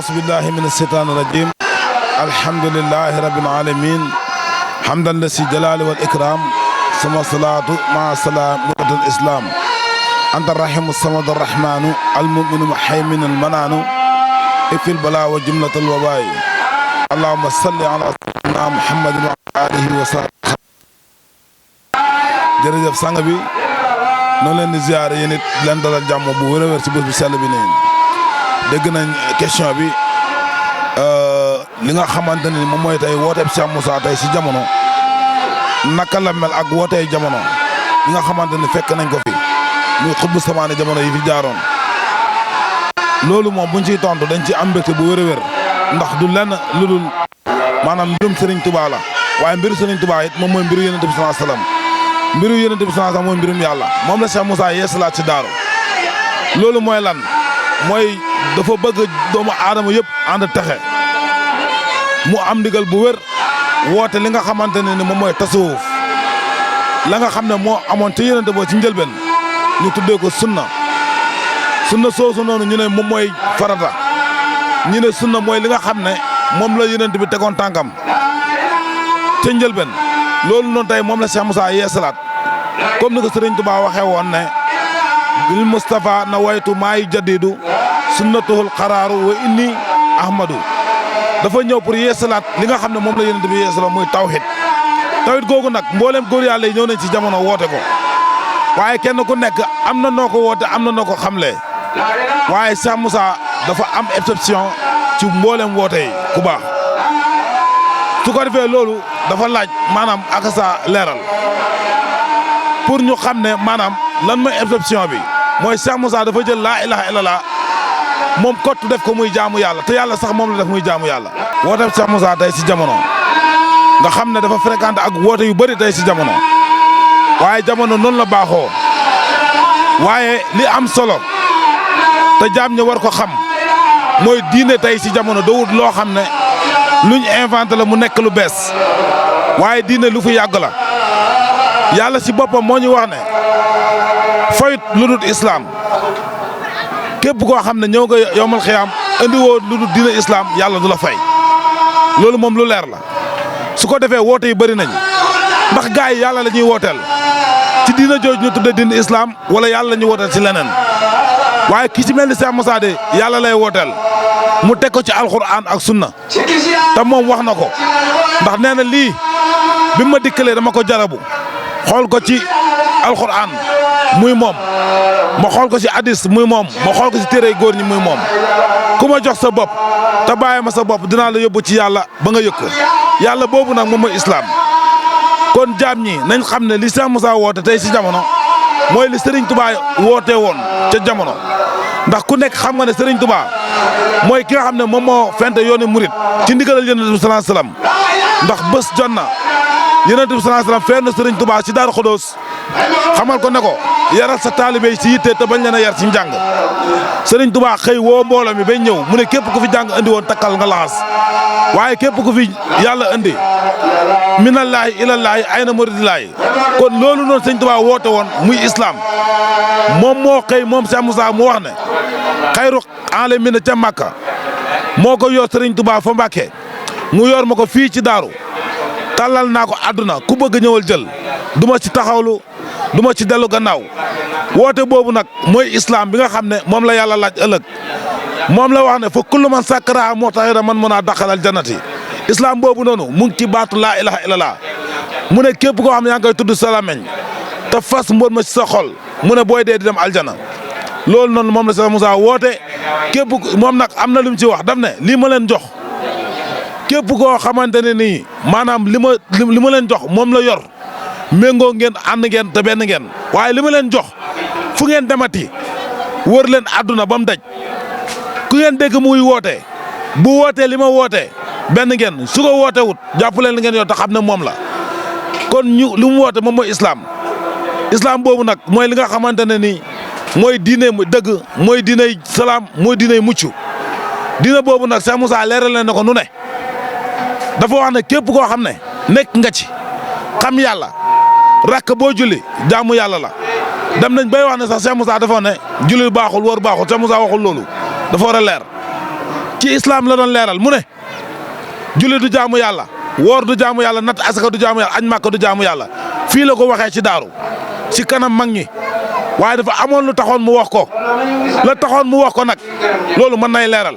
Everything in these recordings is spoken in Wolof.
أعوذ بالله من الشيطان الرجيم الحمد لله رب العالمين حمدا لسي جلال والإكرام ثم الصلاة مع السلام مقدم الإسلام أنت الرحيم الصمد الرحمن المؤمن محيمن المنان في البلاء وجملة الوباء اللهم صل على سيدنا محمد وعلى آله وصحبه jërëjëf sang bi noonu leen di ziare yéen it leen dalal jàmm bu wér a wér ci bés bu sell bi nii dégg nañ question bi li nga xamante ni moom mooy tey wooteeb Cheikh Moussa tey si jamono naka la mel ak wootee jamono li nga xamante ni fekk nañ ko fi muy xutbu samaane jamono yi fi jaaroon loolu moom buñ ciy tontu dañ ci am mbégte bu wér a wér ndax du lenn lu dul maanaam mbirum Serigne Touba la waaye mbiru Serigne Touba it moom mooy mbiru Yonent bi sallallahu alayhi wasallam mbiru Yonent bi sallallahu alayhi wasallam mooy mbirum yàlla moom la Cheikh Moussa yeesalaat ci daaru loolu mooy lan mooy dafa bëgg doomu aadama yëpp ànd texe mu am ndigal bu wér woote li nga xamante ne ni moom mooy tasawuf la nga xam ne moo amoon ci Yonent boo ci njëlbeen ñu tuddee ko sunna soosu noonu ñu ne moom mooy farata ñu ne sunna mooy li nga xam ne moom la Yonent bi tegoon tànkam ca njëlbeen loolu noonu tey moom la Cheikh Moussa yeesalaat comme ni ko Serigne Touba waxee woon ne bil Mustafa na waytu maayu jaddidu sunnatuhul xaraaru wa inni ahmadu dafa ñëw pour yeesalaat li nga xam ne moom la Yonent bi yeesalaat muy tawhid googu nag mboolem góor yàlla yi ñëw nañ ci jamono woote ko waaye kenn ku nekk am na noo ko woote am na noo ko xamlee waaye Cheikh Moussa dafa am exception ci mboolem woote yi ku baax su ko defee loolu dafa laaj maanaam ak sa leeral pour ñu xam ne maanaam lan mooy exception bi mooy Cheikh Moussa dafa jël laa ilaha illallah moom kottu def ko muy jaamu yàlla te yàlla sax moom la def muy jaamu yàlla. woote Cheikh Moussa tey si jamono nga xam ne dafa fréquenté ak woote yu bëri tey si jamono waaye jamono noonu la baaxoo waaye li am solo te jaam ñi war ko xam mooy diine tey si jamono doo wut loo xam ne luñ inventé la mu nekk lu bees waaye diine lu fi yàgg la yàlla si boppam moo ñu wax ne fayut lu dul islam képp koo xam ne ñëw nga yowmal xiyaam andi woo lu dul diine islam yàlla du la fay loolu moom lu leer la su ko defee woote yi bëri nañ ndax gaay yi yàlla la ñuy wooteel ci diina jooju ñu tudde diine islam wala yàlla la ñuy wooteel ci leneen waaye ki ci mel ni Cheikh Moussa de yàlla lay wooteel mu teg ko ci alxuraan ak sunna te moom wax na ko ndax nee na lii bi ma dikkalee dama ko jarabu xool ko ci alxuraan muy moom ma xool ko ci hadis muy moom ma xool ko ci téere góor ñi muy moom ku ma jox sa bopp te bàyyi ma sa bopp dinaa la yóbbu ci yàlla ba nga yëg ko yàlla boobu nag moom mooy islam kon jaam ñi nañ xam ne li Cheikh Moussa woote tey si jamono mooy li Serigne Touba woote woon ca jamono ndax ku nekk xam nga ne Serigne Touba mooy ki nga xam ne moom moo fente yoonu murit ci ndigalal Yonent bi sallallahu alayhi wasallam ndax bés jot na Yonent bi sallallahu alayhi wasallam fenn na Serigne Touba ci Daaru Xudoos xamal ko ne ko yaral sa taalibe yi ci yitte te bañ leen a yar ci njàng Serigne Touba xëy woo mbooloo mi bay ñëw mu ne képp ku fi jàng andi woon takkal nga laxas waaye képp ku fi yàlla andi minallaahi ilallaahi ayna muridillaahi kon loolu noonu Serigne Touba woote woon muy islam moom moo xëy moom Cheikh Moussa mu wax ne xayru aalamiina ca Makka moo ko yor Serigne Touba fa Mbàkke mu yor ma ko fii ci daaru tàllal naa ko àdduna ku bëgg ñëwal jël du ma ci taxawlu du ma ci dellu gannaaw woote boobu nag mooy islam bi nga xam ne moom la yàlla laaj ëllëg moom la wax ne fa kullu man sakkara moo taxira man mën a daqalal jannati islam boobu noonu mu ngi ci baatu laa ilaha illallah mu ne képp koo xam ne yaa ngi koy tudd salameñ te fas mboot ma ci sa xol mu ne booy dee di dem aljana loolu noonu moom la Cheikh Moussa woote képp moom nag am na lu mu ci wax daf ne lii ma leen jox képp koo xamante ne nii maanaam li ma leen jox moom la yor méngoo ngeen ànd ngeen te benn ngeen waaye li ma leen jox fu ngeen demati wër leen àdduna ba mu daj ku ngeen dégg muy woote bu wootee li ma wootee benn ngeen su ko wootee wut jàpp leen li ngeen yor te xam ne moom la kon ñu li mu woote moom mooy islam boobu nag mooy li nga xamante ne nii mooy diine dëgg mooy diiney salaam mooy diiney mucc diine boobu nag Cheikh Moussa leeral leen na ko nu ne dafa wax ne képp koo xam ne nekk nga ci xam yàlla rakk boo julli jaamu yàlla la dem nañ bay wax ne sax Cheikh Moussa dafa ne julli baaxul wóor baaxul Cheikh Moussa waxul loolu dafa war a leer ci islam la doon leeral mu ne julli du jaamu yàlla woor du jaamu yàlla natt asaka du jaamu yàlla añ màkka du jaamu yàlla fii la ko waxee ci daaru ci kanam mag ñi waaye dafa amoon lu taxoon mu wax ko la taxoon mu wax ko nag loolu mën nay leeral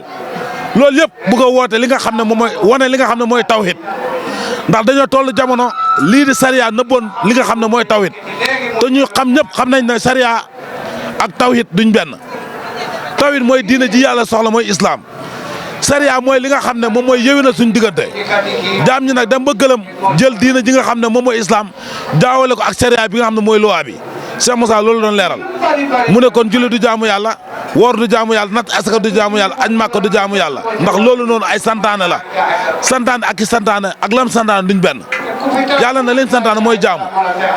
loolu yëpp bu ko woote li nga xam ne moom mooy wane li nga xam ne mooy tawhid ndax dañoo toll jamono lii di sariya nëbboon li nga xam ne mooy tawhid te ñu xam ñëpp xam nañ ne sariya ak tawhid duñ benn tawhid mooy diine ji yàlla soxla mooy islam sariya mooy li nga xam ne moom mooy yëwénal suñ diggante jaam ñi nag dem ba gëlëm jël diine ji nga xam ne moom mooy islam jaawale ko ak sariya bi nga xam ne mooy loi bi Cheikh Moussa loolu doon leeral mu ne kon julli du jaamu yàlla woor du jaamu yàlla natt asaka du jaamu yàlla añ màkka du jaamu yàlla ndax loolu noonu ay santaane la santaane ak i santaane ak lam santaane duñ benn yàlla na leen santaane mooy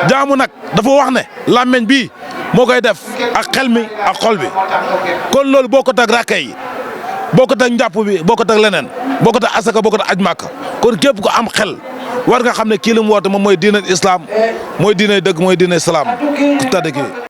jaamu nag dafa wax ne làmmeñ bii moo koy def ak xel mi ak xol bi kon loolu boo ko teg rakke yi boo ko teg njàpp bi boo ko teg leneen boo ko teg asaka boo ko teg aj màkka kon képp ko am xel war nga xam ne kii li mu woote moom mooy diine islam mooy diine dëgg mooy diine salaam ku tedd ki